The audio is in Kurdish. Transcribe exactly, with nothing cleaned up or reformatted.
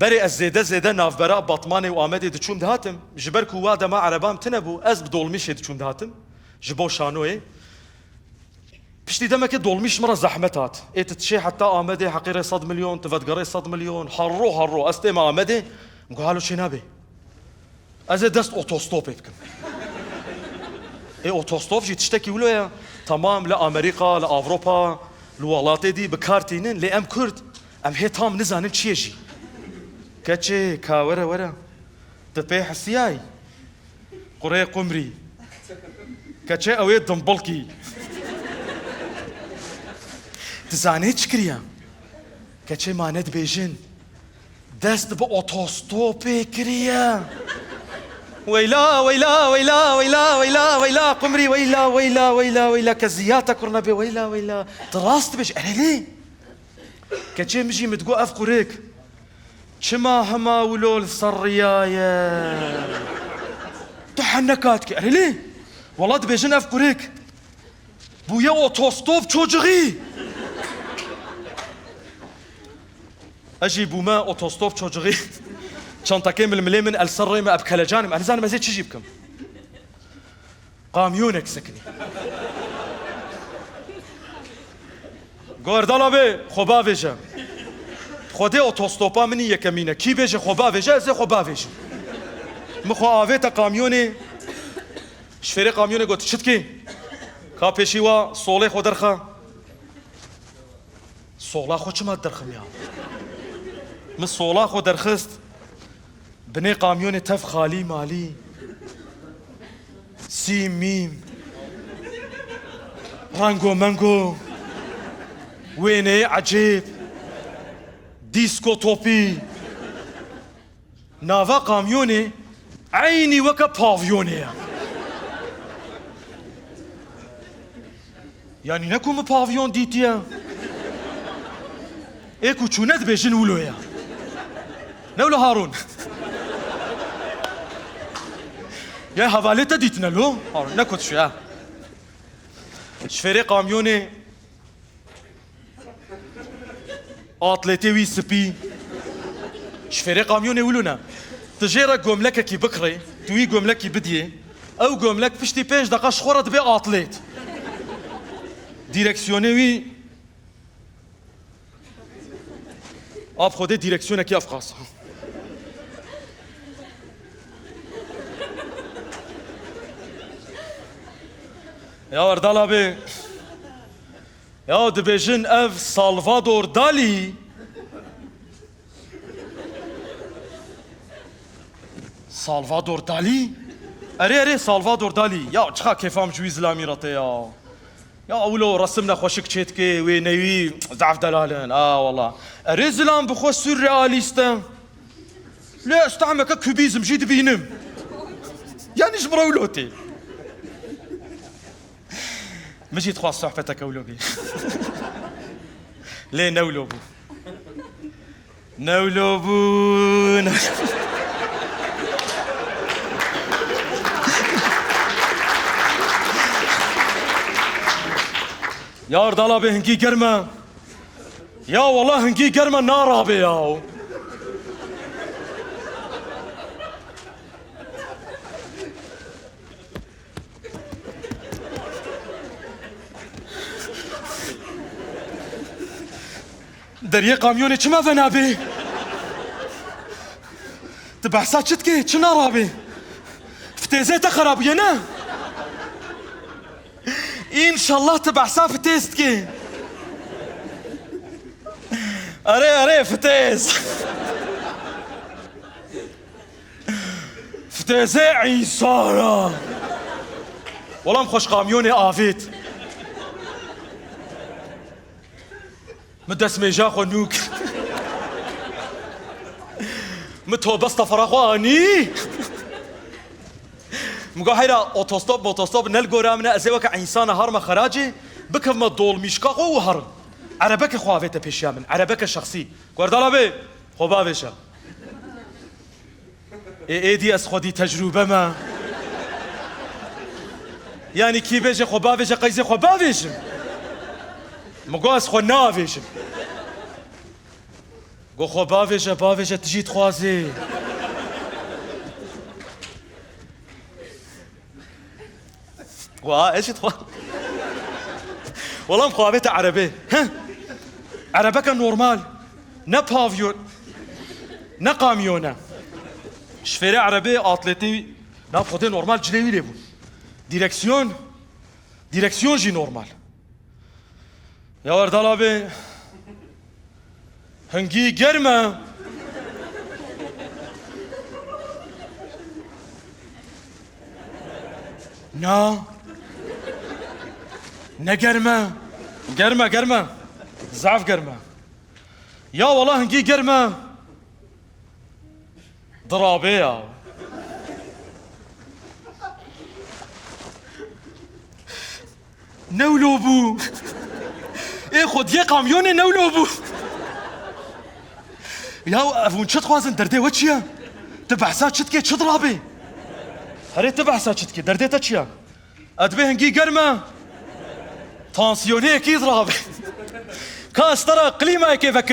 Berê ez zêde zêde navbera Batmanê û Amedê diçûm dihatim. Ji ber ku wa dema erebam tune bû, ez bi dolmîşê diçûm dihatim. Ji bo şanoyê. Piştî demekê dolmîş min re zehmet hat. Ê tu dişê heta Amedê heqî rê sed milyon, tu vedigerê sed milyon, herro herro. Ez tême Amedê, min got, halo çê nabe. Ez ê dest otostopê bikim. Ê otostop jî tiştekî wilo ye. Temam li Amerîka, li Avropa, li welatê dî bi kar tînin, lê em Kurd, em hê tam nizanin çi ye jî. Keçê, ka were were. Tu pê hesiyayî? Qurê qumrî. Keçê ew ê dimbilkî. Tu zanî çi kiriye? Keçê mane dibêjin. Dest bi otostopê kiriye. Weyla, weyla, weyla, weyla, weyla, weyla, qumrî, weyla, weyla, weyla, weyla, keziyata kurna bê, weyla, weyla. Tu rast dibêjî, erê lê. Keçê min jî min digot ev qurik. Çima hema wilo li ser riya ye? Tu hene katke, erê lê. Wela dibêjin ev qurik. Bûye otostop çocuğî. Ez jî bûme otostop çocuğî. Çantakê min li milê min el ser rê me eb kelecanim. Ez nizanim ez ê çi jî bikim. Kamyonek sekinî. Gordala bê, xwe bavêje. Xwedê otostopa min î yekemîn e. Kî bêje xwe bavêje, ez ê xwe bavêjim. Min xwe avête kamyonê. Şifêrê kamyonê got, çi dikî? Ka pêşî wa solê xwe derxe. Sola xwe çima derxim ya? Min sola xwe derxist. Binê kamyonê tev xalî malî. Sîm mîm. Rengo mengo. Wêneyê ecêb. Dîsko topî. Nava kamyonê eynî weke pavyonê ye. Yanî ne ku min pavyon dîtiye. Ê ku çûne dibêjin wilo ye. Ne wilo Harûn? Ya hevalê te dîtine lo? Harûn, ne ku dişuya. Şifêrê kamyonê Atlêtê wî spî. Şifêrê kamyonê wilo ne. Tu jê re gomlekekî bikirê, tu wî gomlekî bidiyê. Ew gomlek piştî pênc deqa ji xwe re dibe atlêt. Dîreksiyonê wî. Ab Xwedê dîreksiyonekî ev qas. Ya Erdal abi. Ya dibêjin ev Salvador Dalî. Salvador Dalî? Erê, erê, Salvador Dalî. Ya çiqa kêfa min ji wî zilamî re tê ya. Ya wilo resim nexweşik çêdike, wê newî zaf delal in. A wala. Erê zilam bi xwe surrealîst e. Lê ez tehmeke kubîzm jî dibînim. Yanî ji min re wilo tê. Min jî dixwest sohbeteke wilo bî. Lê ne wilo bû. Ne wilo bû, ne. Ya Erdal abi hingî germ e. Ya wala hingî germ e, narabe ya. Deriyê kamyonê çima venabê? Tu behsa çi dikê? Çi narabê? Fitêzê te xerabûye ne? Înşallah tu behsa fitêz dikê. Erê, erê, fitêz. Fitêzê Îsa ra. Welam xweş kamyonê avêt. Min destmêja xwe nû kir. Min tobesta fera xwe anî. Min got, heyra, otostop, motostop ne li gora min e, ez ê weke însana harme xeracê, bikevme dolmîşka xwe û herim. Erebeke xwe avête pêşiya min, erebeke şexsî. Gordala bê, xwe bavêje. Ê, êdî ez xwedî tecrûbe me. Yanî kî bêje xwe bavêje, qey zê xwe bavêjim? Min got ez xwe navêjim. Oxo bavêje, bavêje, tu jî dixwazî. Wa, ez jî dixwa-, Wela em xwe avête erebê. Heh. Erebeke normal. Ne pavyon. Ne kamyon e. Şifêrê erebê atletî nav xwedê normal cilê wî lê bû. Direksiyon, direksiyon jî normal. Ya Erdal abi, hingî germ e. Na. Ne germ e. Germ e, germ e. Zaf germ e. Ya wela hingî germ e. Dirabe ya. Newlo bû. Ê xwediyê kamyonê newlo bû. Ya ev hûn çi dixwazin? Derdê we çi ye? Tu behsa çi dikê, çi dirabê? Herê tu behsa çi dikê? Derdê te çi ye? Ez dibê hingî germ e. Tansiyonê yekî dirabê. Ka ez te re klîmayekê vekir.